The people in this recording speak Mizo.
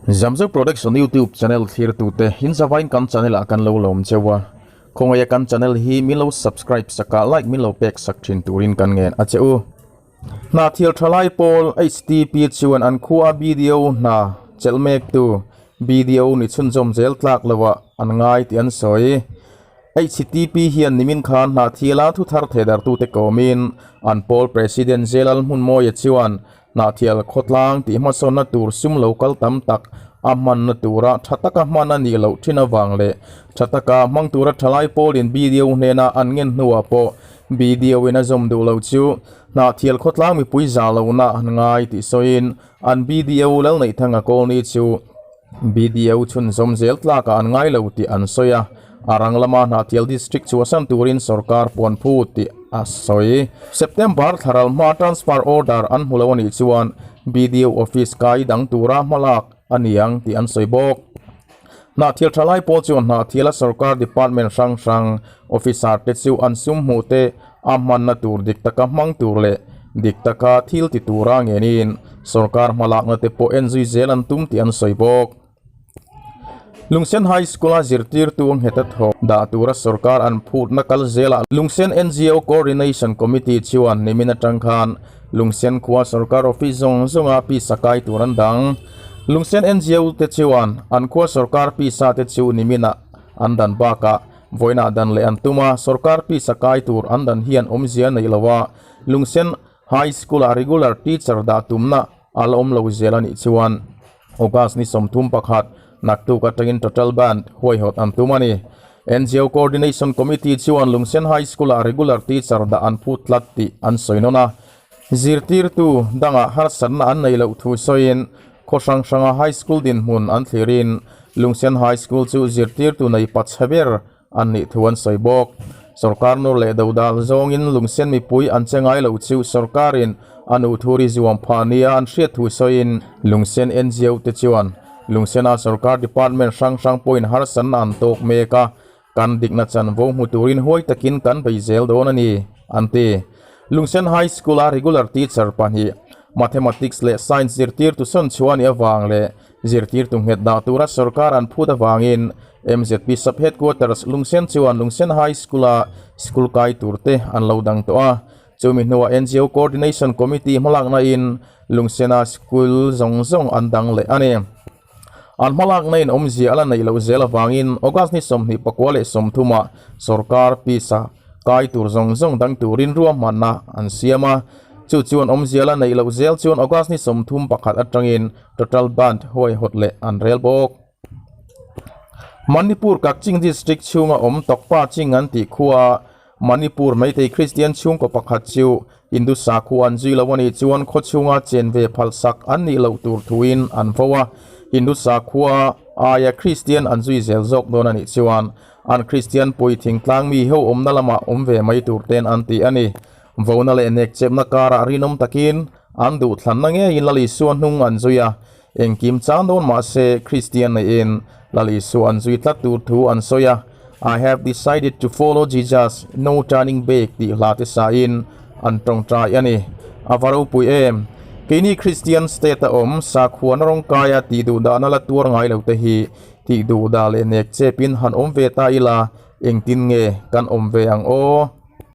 Zamzo Production YouTube channel thlirtute in zavain kan channel ah kan lo lawm cheu a, khawngaih a kan channel hi min lo subscribe sak a like min lo pek sak thin turin kan ngen a che u. Hna thil tha lai pawl HTP chuan an khua BDO hna chelh mek tu BDO ni chhunzawm zel tlak lo ah an ngai tih an sawi. HTP hian nimin khan hna thila thu thar thehdartute kawmin an pawl President Zelal Hmunmawia chuan Hnahthial khawtlang tih hmasawnna tur sum lo kal tam tak a hmanna tura tha taka hman a nih loh thin avang leh tha taka hmang tura thalai pawlin BDO hnena an ngen hnuah pawh BDO in a zawm duh lo chu Hnahthial khawtlang mipui za lohna an ngai tih sawiin an BDO Lalneihthanga Kawlni chu BDO chhunzawm zel tlakah an ngai lo tih an sawi a, a rang lama Hnahthial District chhuahsan turin sorkar puan phut tih a sawi. September thlaral hma transfer order an hmu lo a nih chuan BDO office kai dang tura hmalak a ni ang tih an sawi bawk. Hnahthial thalai pawl chuan Hnahthiala sorkar department hrang hrang officer te chu an sum hmuh te a hmanna tur dik taka hmang tur leh dik taka thil ti tura ngenin sorkar hmalakna te pawh en zui zel an tum tih an sawi bawk. Lungsen High School-a zirtirtu nghet a thawk dah tura sorkar an phutna kal zelah Lungsen NGO Coordination Committee chuan nimin atang khan Lungsen khua sorkar office zawng zawnga pisa kai tur an dang. Lungsen NGO te chuan an khua sorkar pisa te chu niminah an dan bakah Vawiinah dan leh an tum a, sorkar pisa kai tur an dan hian awmzia neih lo a, Lungsen High School-ah regular teacher dah tumna a la awm lo zel a nih chuan August ni 31 naktuk atangin total band huaihawt an tum a ni. NGO Coordination Committee chuan Lungsen High School-ah regular teacher dah an phut tlat tih an sawi nawn a, zirtirtu dangah harsatna an neih loh thu sawiin Khaw hrang hranga High School dinhmun an thlirin Lungsen High School chu zirtirtu nei pachhe ber an nih thu an sawi bawk. Sorkar nur leh dodal zawngin Lungsen mipui an che ngai lo chu sorkarin a nuh thu ri zuam phah nia an hriat thu sawiin Lungsen NGO te chuan Lungsena sorkar department hrang hrang pawhin harsatna an tawk mek a, kan dikna chanvo hmu turin huai takin kan bei zel dawn a ni, an ti. Lungsen High School-a regular teacher pahnih, Mathematics leh Science zirtirtu sawn chhuah a nih avang leh zirtirtu nghet dah tura sorkar an phut avangin MZP Sub-Headquarters Lungsen chuan Lungsen High School-a school kai turte an lo dang tawh a. Chumi hnuah NGO Coordination Committee hmalaknain Lungsena school zawng zawng an dang leh a ni. An hmalakna in awmzia a la neih loh zel avangin August ni 24 ah sorkar pisa kai tur zawng zawng dang turin ruahmanna an siam a. Chu chuan awmzia a la neih loh zel chuan August ni 31 atangin total bandh huaihawt leh an rel bawk. Manipur Kakching District chhunga awm Tokpa Ching an tih khua Manipur Meitei Kristian chhungkaw pakhat chu Hindu sakhua an zui lo a nih chuan khaw chhunga chen ve phalsak an nih loh tur thuin an vo a. Hindu sakhua aia Kristian an zui zel zawk dawn a nih chuan an Kristian pui thingtlang mi ho awmna lamah awm ve mai tur ten an ti a ni. Vona leh nekchepna karah rinawm takin an duhthlanna ngeiin Lal Isua hnung an zui a, Engkim chang dawn mahse Kristian neiin Lal Isua an zui tlat tur thu an sawi a, I have decided to follow Jesus, no turning back tih hla te sain an tawngtai a ni. A va ropui em! Keini Kristian state a awm sakhuana rawngkaia tih duhdahna la tuar ngai lo te hi tih duhdah leh nek chepin han awm ve ta ila engtin nge kan awm ve ang aw?